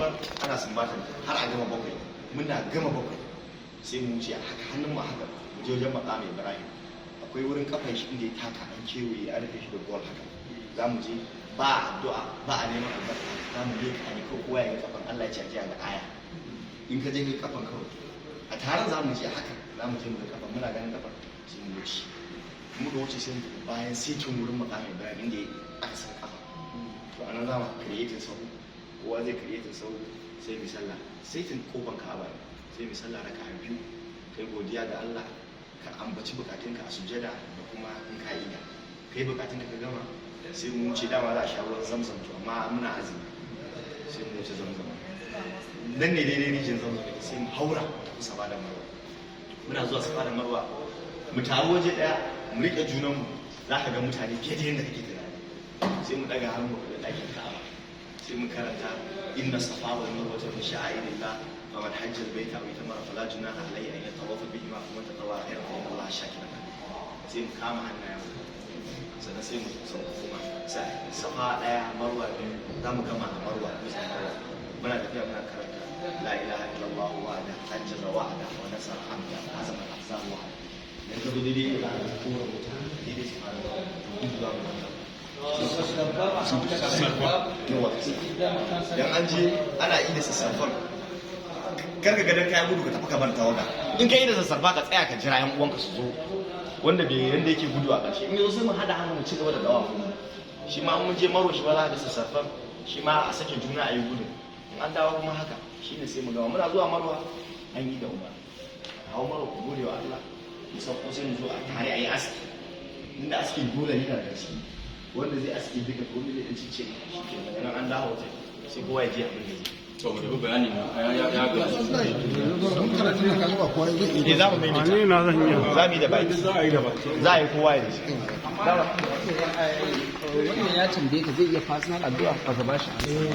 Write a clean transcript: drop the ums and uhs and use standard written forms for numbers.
Ka'abar, ana sumbatar har a gama 7. Muna gama 7, sai mu wuce haka, hannun mu haka, mu je wajen Maqam Ibrahim. Akwai wurin kafan shi inda ya taka, an kewaye, an rufe shi da gold haka. Za mu je, ba a addu'a, ba a neman albarka, za mu leka ne ko kowa ya ga kafan. Allah ya ce a je a ga aya. In ka je ga kafan kawai, a taron za mu je haka, za mu je mu ga kafan. Muna ganin kafan sai mu wuce. Muka wuce, sai mu tafi bayan setin wurin Maqam Ibrahim inda aka saka kafa. To, anan za mu creating sahu, kowa zai creating sahu, sai mu sallah setin kofan Ka'aba ne. Sai mu sallah raka'a biyu, kai godiya ga Allah, ka ambaci bukatunka a sujada da kuma in ka iya kai bukatunka ka gama, sai mu wuce. Dama za a sha ruwan Zamzam, to amma muna azumi, sai mu wuce Zamzam. Nan ne daidai rijiyar Zamzam yake. Sai mu haura mu tafi Safa da Marwa. Muna zuwa Safa da Marwa, mu taru waje daya, mu riƙe junanmu. Za ka ga mutane fiye da yadda kake tunani. Sai mu ɗaga hannu da ɗakin Ka'aba, sai mu karanta "إن الصفا والمروة من شعائر الله، فمن حج البيت أو اعتمر فلا جناح عليه أن يطوف بهما، ومن تطوع خيرا فإن الله شاكر عليم". Sai mu kama hannayen mu, sannan sai mu sauka kuma Safa ɗaya, Marwa biyu. Za mu gama a Marwa, dutsen Marwa. Muna tafiya muna karanta "لا إله إلا الله وحده أنجز وعده ونصر عبده وهزم الأحزاب وحده". Dan ka zo daidai da za ka kora wuta daidai su fara gudu, za mu yawa. Dan an je ana yi da sassarfan, kar ka ga dan kayan gudu ka tafi ka bar tawaga. In ka yi da sassarfa, ka tsaya ka jira yan uwanka su zo, wanda bai yanda yake gudu a ƙarshe. In yazo, sai mu hada hannu mu ci gaba da dawa. Shi ma mun je Marwa, shi ba za ka ga sassarfan, shi ma a sake juna a yi gudun. In an dawo kuma haka shine, sai mu gama. Muna zuwa Marwa, an yi da umar hawo Marwa, ku gode wa Allah, mu sauko, sai mu zo a tare a yi aski. Inda askin dole ne daga ciki, wanda zai aski duka ko wanda zai dan cice, shi ke nan. An dawo waje, sai kowa ya je abin da zai. To, mu tafi bayani na ya ga Eh, za mu maimaita. Ni na zan iya. Za mu yi da baki. Za a yi da baki. Za a yi, kowa ya ji. Wannan ya tambaye ka zai iya personal addu'a, ba ka bashi.